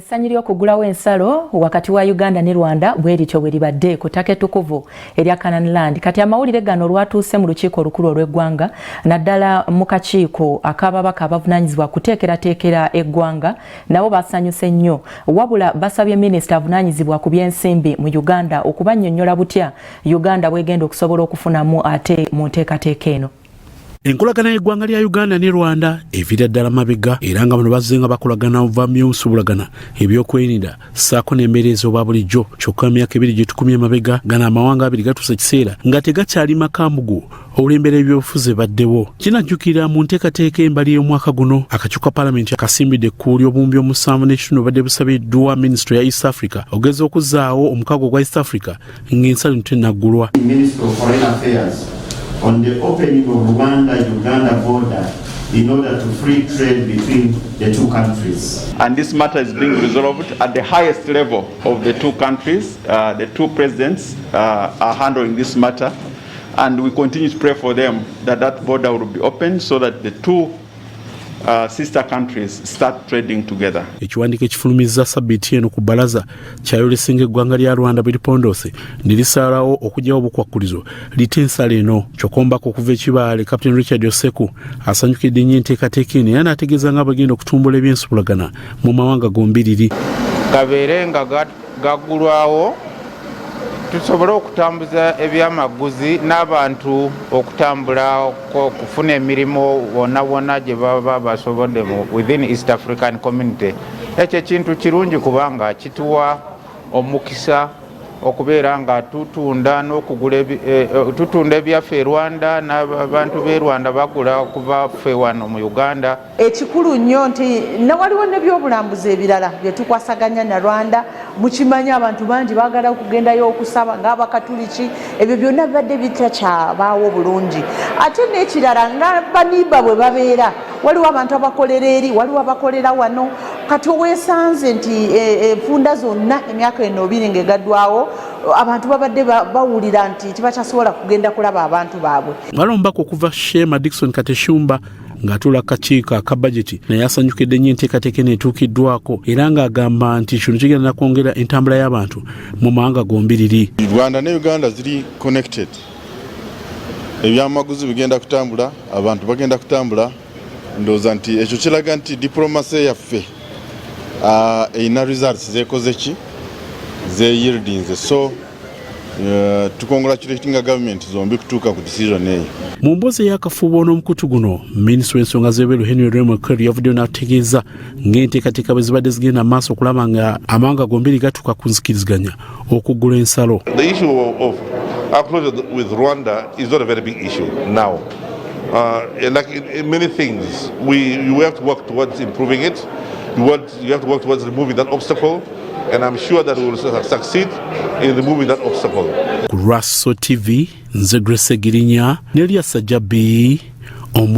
Essanyu ly'okuggulawo ensalo wakati wa Uganda ne Rwanda bwe lityo bwe libadde ku ttaka ettukuvu erya Canaan Land. Kati amawulire gano olwatuuse mu lukiiko olukulu olw'eggwanga, naddala mu kakiiko ak'ababaka abavunaanyizibwa kuteekerateekera eggwanga, nabo basanyuse nnyo. Wabula basabye minisita avunaanyizibwa ku by'ensimbi mu Uganda okubannyonnyola butya Uganda bwegenda okusobola okufunamu ate mu nteekateeka eno. Enkolagana y'eggwanga lya Uganda ne Rwanda eviira ddala mabega, era nga bano bazze nga bakolagana okuva mu by'okusubulagana, ebyokwerinda ssaako n'embeera ez'obwa bulijjo. Kyokka emyaka 2 gye tukumye emabega, gano amawanga abiri gatuusa ekiseera nga tegakyali makambugu olw'embeera ebyobufuzi ebaddewo. Kinajjukira mu nteekateeka embali y'omwaka guno, akakiiko ka Paalamenti akasimbidde ekkuuli 7.5 obadde busabiddwa minisitule ya East Africa ogeza okuzzaawo omukago gwa East Africa ng'ensalo tenaggulwa. On the opening of Rwanda-Uganda border in order to free trade between the two countries. And this matter is being resolved at the highest level of the two countries. The two presidents are handling this matter, and we continue to pray for them that that border will be open so that the two sister countries start trading together. Ekiwandiiko ekifulumizza sabbiiti eno ku bbalaza kyayolese ng'eggwanga lya Rwanda bwe lipondoose ne lisalawo okuggyawo obukwakkulizo lite ensalo eno. Kyokka omubaka okuva ekibaale, Captain Richard Oseku, asanyukidde nnyo enteekateeka eno era n'ategeeza nga bagenda okutumbula ebyensuubulagana mu mawanga gombiriri. Gabeere nga gaggulwawo tusobole okutambuza ebyamaguzi n'abantu okutambula okufuna emirimu wonna wonna gye baba basobodde within East African Community. Ekyo ekintu kirungi kubanga kituwa omukisa okubeera nga tutunda n'okugula, tutunda ebyaffe e Rwanda n'abantu b'e Rwanda bagula okuva ffe wano mu Uganda. Ekikulu nnyo nti nawaliwo nebyobulambuzi ebirala byetukwasaganya na Rwanda. Mukimanyi abantu bangi baagala okugendayo okusaba ng'Abakatuliki. Ebyo byonna bibadde bitakyabaawo bulungi. Ate n'ekirala, nga baniba bwe babeera, waliwo abantu abakolera eri, waliwo abakolera wano. Kati oweesanze nti enfunda zonna emyaka eno 2 ng'egaddwawo, abantu babadde bawulira nti tibakyasobola kugenda kulaba abantu baabwe. Waliwo omubaka okuva Sheema, Dickson Kateshumba, ng'atuula kakiiko aka bajeti, naye asanyukidde nnyo enteekateeka eno etuukiddwako era ng'agamba nti kino kigenda nakwongera entambula y'abantu mu mawanga gombiriri. Rwanda ne Uganda ziri connected, ebyamaguzi bigenda kutambula, abantu bagenda kutambula. Ndowooza nti ekyo kiraga nti diplomacy yaffe erina results zekoze ki zeyieldinze, so tucongratulatinga government zombi kutuuka ku decision eyo. Mu mboozi ey'akafubo n'omukutu guno, minisita w'ensonga z'ebweru Henry Okello yavuddeyo n'ategeeza ng'enteekateeka bwe zibadde zigenda mu maaso okulaba nga amawanga gombiri gatuuka ku nzikiriziganya okuggula ensalo. The issue of our closure with Rwanda is not a very big issue now. Like in many things, we have to work towards improving it. You have to work towards removing that obstacle, and I'm sure that we will succeed in removing that obstacle. Ku Lwaso TV, nze Grace Girinya ne Lyasa Jabbi omu.